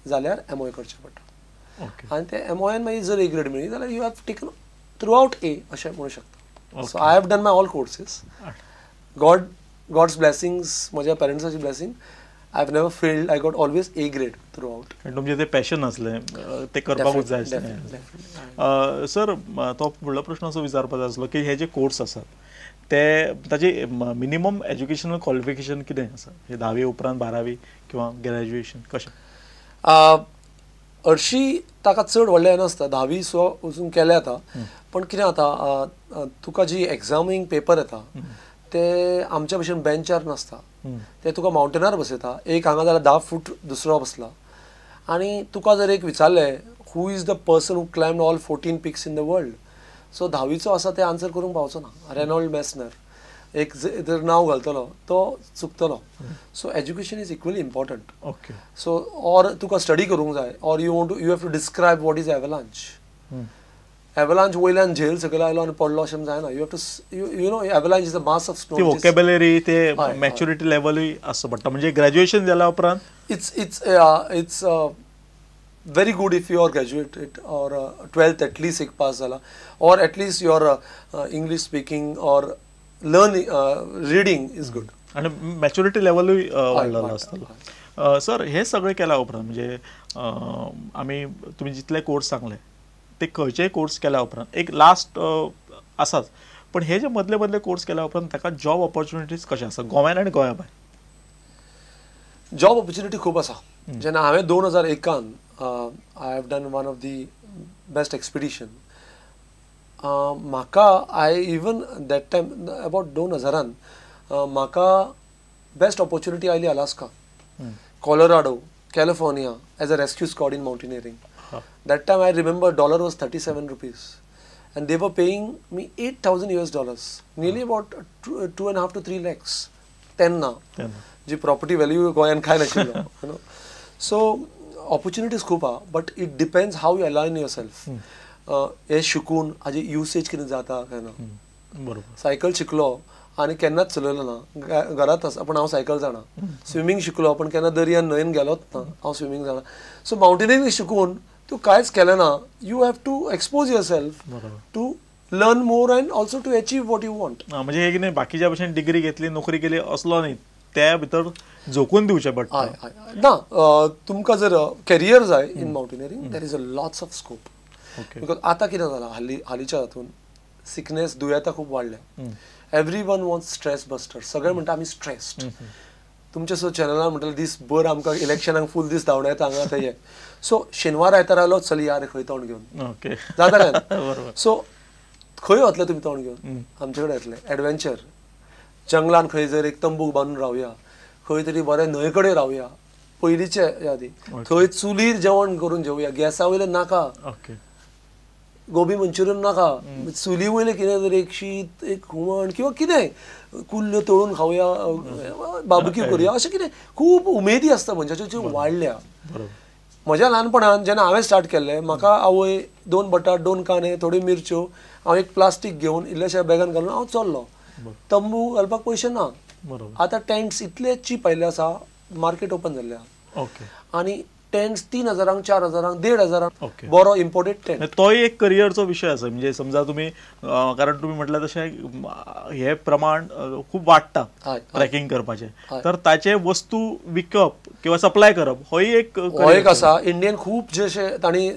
जाल्यार एमओए करचें पडटा. आनी ते एमओएन मागीर जर ए ग्रेड मेळ्ळी जाल्यार you have taken throughout A अशें म्हणू शकता. So I have done my all courses. God's blessings, म्हज्या पेरंट्साची blessing, I have never failed. I got always A grade throughout. तुमचें तें पॅशन आसलें तें करपाकूच जाय आसलें. सर तो फुडलो प्रश्न असो विचारपाचो आसलो की हे जे कोर्स आसात ते ताजे मिनिमम एज्युकेशनल क्वॉलिफिकेशन कितें आसा? हे 10वी उपरांत 12वी किंवा ग्रॅज्युएशन कशें? हरशीं ताका चड व्हडलें हें नासता, 10वी सो वचून केलें जाता. पण कितें जाता, तुका जी एग्जामींग पेपर येता ते आमच्या भशेन बेंचार नासता, ते तुका मावंटेनार बसयता. एक हांगा जाल्यार 10 फूट दुसरो बसला आनी तुका जर एक विचारलें who is the person who climb all 14 peaks in the world, so 10वीचो आसा ते आन्सर करूंक पावचो ना. रेनॉल्ड मेसनर एक जर नांव घालतलो तो चुकतलो. So education is equally important. Okay. So or तुका स्टडी करूंक जाय, or you want to you have to describe what is avalanche. Avalanche वयल्यान झेल सकयल आयलो आनी पडलो अशें जायना. You have to you know avalanche is a mass of snow. ती वोकेबुलरी ते मॅच्युरिटी लेवलूय आसचो पडटा. म्हणजे ग्रॅज्युएशन जाल्या उपरांत it's it's it's very good if you are graduated or 12th at least एक पास जाला, or at least your English speaking or learning reading is good. आनी मॅच्युरिटी लेवलूय वाडलेलो आसतलो. सर हे सगळें केल्या उपरांत म्हणजे आमी तुमी जितले कोर्स सांगले ते खंयचेय कोर्स केल्या उपरांत एक लास्ट आसाच, पण हे जे मदले मदले कोर्स केल्या उपरांत ताका जॉब ऑपॉर्च्युनिटीज कशें आसा गोंयान आनी गोंया भायर? जॉब ऑपॉर्च्युनिटी खूब आसा. जेन्ना हांवें 2001 I have done one of the best expedition. म्हाका I even that time about 2000 म्हाका बेस्ट ऑपॉर्च्युनिटी आयली Alaska, Colorado, California as a rescue squad in mountaineering. That time I remember dollar was 37 rupees and they were paying me $8,000 US, nearly about 2.5 to 3 lakhs तेन्ना जी property value गोंयान कांय नाशिल्लो. You know, so opportunities खूब आहा, but it depends how you align yourself. हे शिकून हाजी युसेज कितें जाता काय ना. बरोबर. सायकल शिकलो आनी केन्नाच चलयलो ना, घरांत आसा पूण हांव सायकल जाणा. स्विमींग शिकलो पूण केन्ना दर्यान न्हंयेन गेलोच ना, हांव स्विमींग जाणा. सो मावंटेनियरींग शिकून तूं कांयच केलें ना, you have to expose yourself to learn more and also to achieve what you want. म्हणजे हे कितें बाकीच्या भशेन डिग्री घेतली नोकरी केली असलो न्ही, त्या भितर झोकून दिवचें पडटा. ना, तुमकां जर कॅरियर जाय in mountaineering there is a lots of scope. Because आतां कितें जालां हालीं हालींच्या हातून सिकनेस दुयेंतां खूब वाडल्या. Every one wants stress buster. सगळे म्हणटा आमी स्ट्रेस्ड. तुमच्या सो चॅनलान म्हणटले दीस भर आमकां इलेक्शनाक फूल दीस धांवडायता हांगा थंय. सो शेनवार आयतार आयलो चल यार खंय तोंड घेवन जाता काय. सो खंय वतले तुमी तोंड घेवन? आमचे कडेन येतले एडवेंचर. जंगलान खंय जर एक तंबूक बांदून रावया, खंय तरी बरें न्हंय कडेन रावया, पयलींचे यादी थंय चुलीर जेवण करून जेवया, गॅसा वयलें नाका, गोबी मंचुरियन नाका, चुली वयलें कितें तरी एक शीत एक हुमण किंवा कितें कुल्ल्यो तळून खावया, बार्बेक्यू करुया, अशें कितें खूब उमेदी आसता मनशाच्यो ज्यो वाडल्या. म्हज्या ल्हानपणान जेन्ना हांवें स्टार्ट केल्लें, म्हाका आवय 2 बटाट 2 कांदे थोड्यो मिरच्यो हांव एक प्लास्टीक घेवन इल्ल्याश्या बॅगान घालून हांव चल्लो. तंबू घालपाक पयशे ना. आतां टेंट्स इतले चीप आयिल्ले आसा, मार्केट ओपन जाल्लें आसा आनी टेंट्स 3,000 4,000 1,500 बरो इम्पोर्टेड टेंट. तोय एक करियरचो विशय आसा. म्हणजे समजा तुमी, कारण तुमी म्हटलें तशें हे प्रमाण खूब वाडटा ट्रेकिंग करपाचें, तर ताचे वस्तू विकप किंवा सप्लाय करप होय एक हो एक आसा. इंडियन खूब जशे तांणी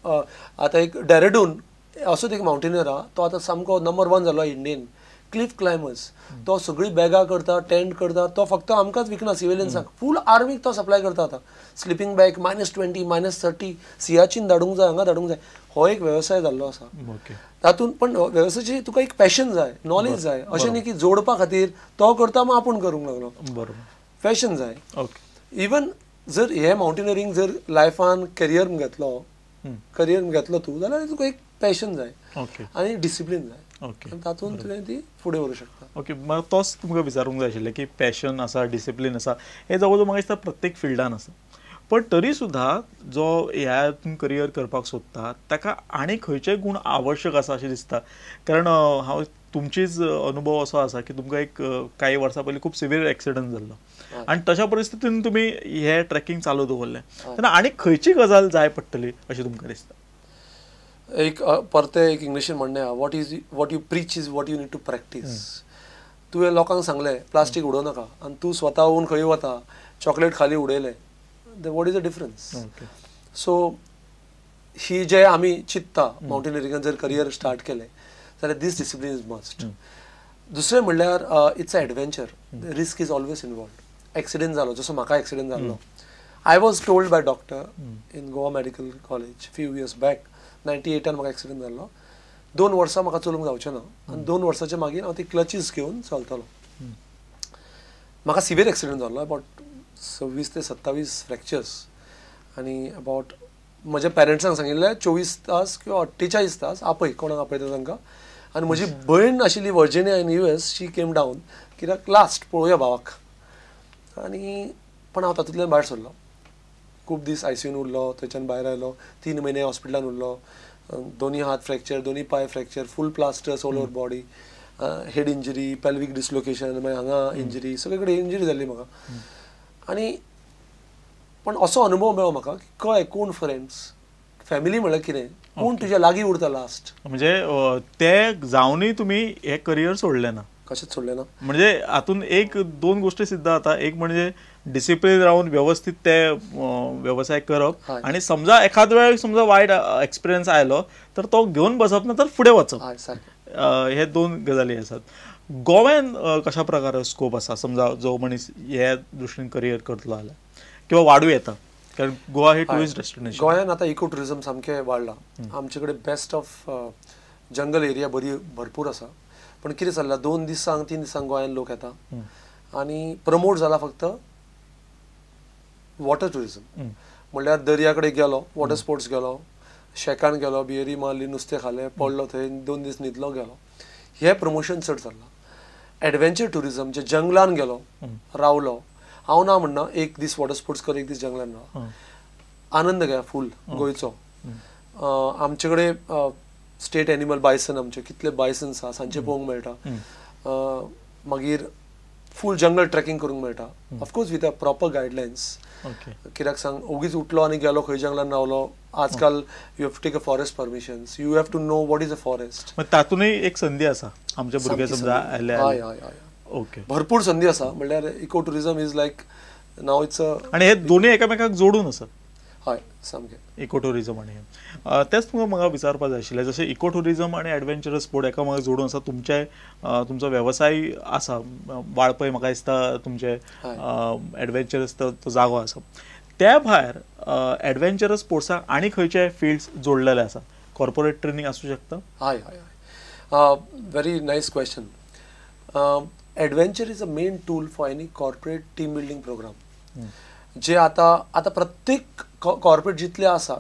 आतां एक डेरेडून असोच एक मावंटेनियर आहा, तो आतां सामको नंबर 1 जालो इंडियन क्लिफ क्लायमर्स. तो सगळी बॅगां करता, टेंट करता, तो फक्त आमकांच विकना सिविलियन्सांक, फूल आर्मीक तो सप्लाय करता. आतां स्लिपींग बॅग -20 -30 सियाचीन धाडूंक जाय, हांगा धाडूंक जाय, हो एक वेवसाय जाल्लो आसा तातूंत. पण वेवसायाची तुका एक पॅशन जाय, नॉलेज जाय, अशें न्ही की जोडपा खातीर तो करता मग आपूण करूंक लागलो. बरोबर, पॅशन जाय. इवन जर हे मावंटेनियरींग जर लायफान करियर घेतलो, करियर घेतलो तूं जाल्यार तुका एक पॅशन जाय आनी डिसिप्लीन जाय, तातूंत तुवें ती फुडें व्हरूंक शकता. ओके, म्हाका तोच तुमकां विचारूंक जाय आशिल्लें की पॅशन आसा, डिसिप्लीन आसा, हें जवळ जवळ म्हाका दिसता प्रत्येक फिल्डान आसा. पण तरी सुद्दां जो ह्या करियर करपाक सोदता ताका आनी खंयचे गूण आवश्यक आसा अशें दिसता? कारण हांव तुमचीच अनुभव असो आसा की तुमकां एक कांय वर्सां पयलीं खूब सिवियर एक्सिडंट जाल्लो आनी तशा परिस्थितीन तुमी हे ट्रेकिंग चालू दवरलें तेन्ना आनी खंयची गजाल जाय पडटली अशें तुमकां दिसता? एक परतें एक इंग्लिशीन म्हणणें आहा, what you preach is what you need to practice. तुवें लोकांक सांगलें प्लास्टीक उडोवं नाका आनी तूं स्वताहून खंय वता चॉकलेट खाली उडयलें, what is the difference? So ही जे आमी चिंत्ता मावंटेनियरिंगान जर करियर स्टार्ट केलें जाल्यार दीस डिसिप्लीन is must. दुसरें म्हणल्यार it's a adventure, risk is always involved. Accident जालो, जसो म्हाका एक्सिडंट जाल्लो, I was told by doctor in Goa medical college few years back, 98 म्हाका एक्सिडंट जाल्लो, 2 वर्सां म्हाका चलूंक जावचें ना आनी 2 वर्साच्या मागीर हांव ती क्लचीस घेवन चलतलो. म्हाका सिवियर एक्सिडंट जाल्लो, अबावट 26 ते 27 फ्रॅक्चर्स आनी अबावट म्हज्या पेरंट्सांक सांगिल्लें 24 तास किंवा 48 तास आपय, कोणाक आपयता तांकां. आनी म्हजी भयण आशिल्ली Virginia in US, she came down कित्याक लास्ट पळोवया भावाक. आनी पण हांव तातूंतल्यान भायर सरलो, खूब दीस आयसीयून उरलो, थंयच्यान भायर आयलो, 3 म्हयने हॉस्पिटलान उरलो, दोनी हात फ्रॅक्चर, दोनी पांय fracture, full plasters all over body, head injury, pelvic dislocation, मागीर हांगा इंजरी, सगळे कडेन इंजरी जाल्ली म्हाका. आनी पण असो अनुभव मेळ्ळो म्हाका की कळ्ळें कोण फ्रेंड्स, फॅमिली म्हळ्यार कितें, कोण तुज्या लागीं उरता लास्ट. म्हणजे ते जावनूय तुमी हे करियर सोडलें ना? कशेंच सोडलें ना. म्हणजे हातून एक दोन गोष्टी सिद्ध जाता, एक म्हणजे डिसिप्लीन रावन व्यवस्थित ते वेवसाय करप आनी समजा एखाद वेळ समजा वायट एक्सपिरियन्स आयलो तर तो घेवन बसप ना तर फुडें वचप, हे दोन गजाली आसात. गोव्यान कशा प्रकारे स्कोप आसा समजा जो मनीस हे दृश्टीन करियर करतलो जाल्यार किंवा वाडूं येता, कारण गोवा हे टुरिस्ट डेस्टिनेशन. गोंयान आतां इको टुरिजम सामकें वाडलां, आमचे कडेन बेस्ट ऑफ जंगल एरिया बरी भरपूर आसा. पण कितें चल्लां, 2 दिसांक 3 दिसांक गोंयान लोक येता आनी प्रमोट जाला फक्त वॉटर टुरिजम. म्हणल्यार दर्या कडेन गेलो, वॉटर स्पोर्ट्स गेलो, शेकान गेलो, बियरी मारली, नुस्तें खालें, पडलो थंय, 2 दीस न्हिदलो गेलो, हें प्रमोशन चड चल्लां. एडवेंचर टुरिजम जे जंगलान गेलो रावलो, हांव ना म्हणना एक दीस वॉटर स्पोर्ट्स कर, एक दीस जंगलान राव, आनंद घे फूल गोंयचो. आमचे कडेन स्टेट एनिमल बायसन, आमचे कितले बायसन्स आसा सांजचे पळोवंक मेळटा. मागीर फूल जंगल ट्रेकिंग करूंक मेळटा, of course with a proper guidelines. कित्याक सांग, ओगीच उठलो आनी गेलो खंय जंगलान रावलो, आजकाल you have to take a forest permissions, you have to know what is a forest. तातूंतय एक संदी आसा आमचे भुरगे समजा आयले, हय हय हय, ओके, भरपूर संदी आसा. म्हणल्यार eco tourism is like now it's a, आनी हे दोनूय एकामेकाक जोडून आसात. हय सामकें, इको टुरिजम आनी हे तेंच तुमकां म्हाका विचारपाक जाय आशिल्लें, जशें इको टुरिजम आनी एडवेंचरस स्पोर्ट एकामेकाक जोडून आसा. तुमचे तुमचो वेवसाय आसा वाळपय, म्हाका दिसता तुमचे एडवेंचरस तो जागो आसा, त्या भायर एडवेंचरस स्पोर्ट्साक आनी खंयचे फिल्ड्स जोडलेले आसा? कॉर्पोरेट ट्रेनिंग आसूं शकता? हय हय हय, very nice question. Adventure is a main tool for any corporate team building program. जे आतां आतां प्रत्येक कॉर्पोरेट जितले आसा,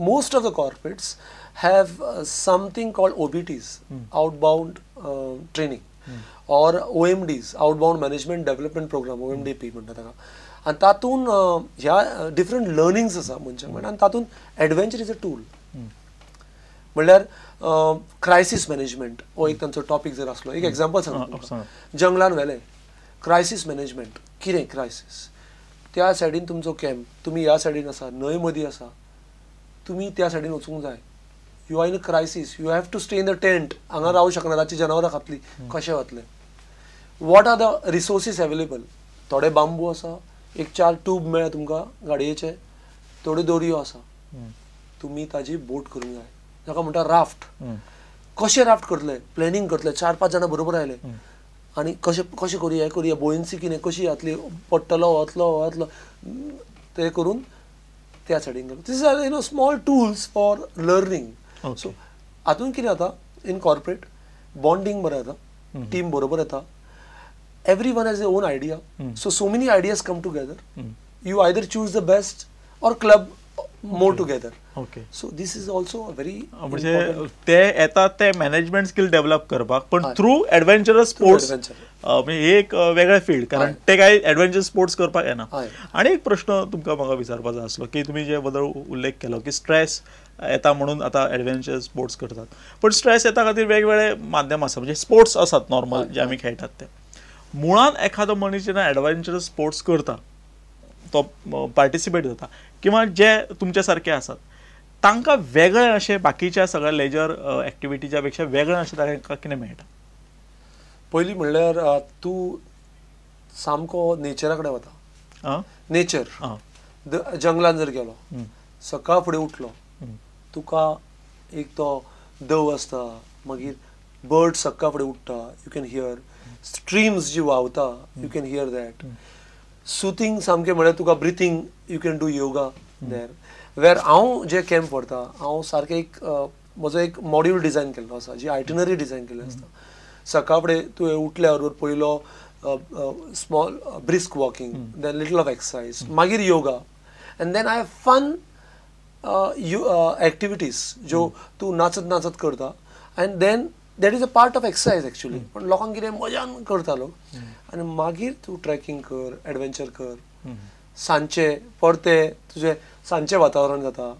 most of the corporates have something called OBTs, outbound training, or OMDs, outbound management development program, OMDP म्हणटा ताका. आनी तातूंत ह्या डिफरंट लर्निंग्स आसा मनशाक, आनी तातूंत एडवेंचर is a tool. म्हणल्यार क्रायसीस मॅनेजमेंट हो एक तांचो टॉपीक जर आसलो, एक एग्जाम्पल सांगता, जंगलान व्हेलें, क्रायसीस मॅनेजमेंट कितें क्रायसीस, त्या सायडीन तुमचो कॅम्प, तुमी ह्या सायडीन आसा, न्हंय मदीं आसा, तुमी त्या सायडीन वचूंक जाय, you are in a crisis, you have to stay in the tent, हांगा रावूं शकना, रातची जनावरां खातली, कशें वतलें, what are the resources available, थोडे बांबू आसा, एक 4 ट्यूब मेळ्ळे तुमकां गाडयेचे, थोड्यो दोरयो आसा, तुमी ताजी बोट करूंक जाय, ताका म्हणटा राफ्ट. कशें राफ्ट करतले, प्लॅनिंग करतले, 4-5 जाणां बरोबर आयले आनी कशें कशें करुया, हें करुया, बोयन्सी कितें कशी जातली, पडटलो वतलो वतलो, तें करून त्या सायडीन गेलो. These are you know small tools for learning. So हातून कितें जाता, इन कॉर्पोरेट बॉन्डींग बरें जाता, टीम बरोबर येता, every one has a own idea, so so many ideas come together, you either choose the best or club more together. Okay. So this is also a very म्हणजे ते येतात ते management skill develop करपाक, पण through adventurous sports, म्हणजे हे एक वेगळें फील्ड, कारण ते काय एडवेंचर स्पोर्ट्स करपाक येना. आनी एक प्रश्न तुमकां म्हाका विचारपाचो आसलो की तुमी जे बदल उल्लेख केलो की स्ट्रेस येता म्हणून आतां एडवेंचर स्पोर्ट्स करतात, पण स्ट्रेस येता खातीर वेगवेगळे माध्यम आसा, म्हणजे स्पोर्ट्स आसात नॉर्मल जे आमी खेळटात ते. मुळान एखादो मनीस जेन्ना एडवेंचरस स्पोर्ट्स करता, तो पार्टिसिपेट जाता किंवा जे तुमच्या सारखे आसात तांकां वेगळें अशें बाकीच्या सगळ्या लेजर एक्टिविटीच्या पेक्षा वेगळें अशें तांकां कितें मेळटा? पयलीं म्हणल्यार तूं सामको नेचरा कडेन वता. नेचर जंगलान जर गेलो, सकाळ फुडें उठलो, तुका एक तो दव आसता, मागीर बर्ड सकाळ फुडें उठ्ठा, you can here streams जी व्हांवता, you can hear that. Soothing सामकें म्हळ्यार तुका breathing, you can do yoga there. Where हांव जे कॅम्प व्हरता, हांव सारकें एक म्हजो एक मॉड्यूल डिजायन केल्लो आसा, जी आयटिनरी डिजायन केल्ली आसता. सकाळ फुडें तुवें उठल्या बरोबर पयलो small brisk walking, then little of exercise, मागीर yoga, and then I have fun activities ज्यो तूं नाचत नाचत करता, and then that is a part of exercise actually. पण लोकांक कितें मजान करता लोक, आनी मागीर तूं ट्रेकिंग कर, एडवेंचर कर, सांजचे परते तुजें सांजचें वातावरण जाता,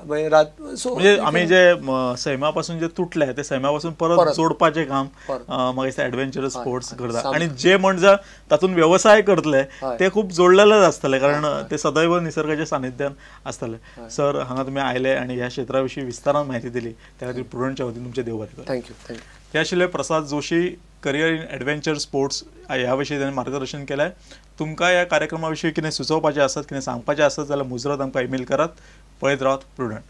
मागीर रात. सो म्हणजे आमी जे सैमा पासून जे तुटले ते सैमा पासून परत जोडपाचें काम मागीर एडवेंचरस स्पोर्ट्स करता. आनी जे म्हणजे तातूंत वेवसाय करतले ते खूब जोडलेलेच आसतले, कारण ते सदैव निसर्गाच्या सानिध्यान आसतले. सर, हांगा तुमी आयले आनी ह्या क्षेत्रा विशीं विस्तारान म्हायती दिली त्या खातीर प्रुडंटच्या वतीन तुमचें देव बरें करूं. Thank you. Thank you. हे आशिल्ले Prasad Joshi, career in adventure sports ह्या विशीं ताणें मार्गदर्शन केलें. तुमकां ह्या कार्यक्रमा विशीं कितें सुचोवपाचें आसत, कितें सांगपाचें आसत जाल्यार मुजरत आमकां ईमेल करात. पळयत रावात प्रुडंट.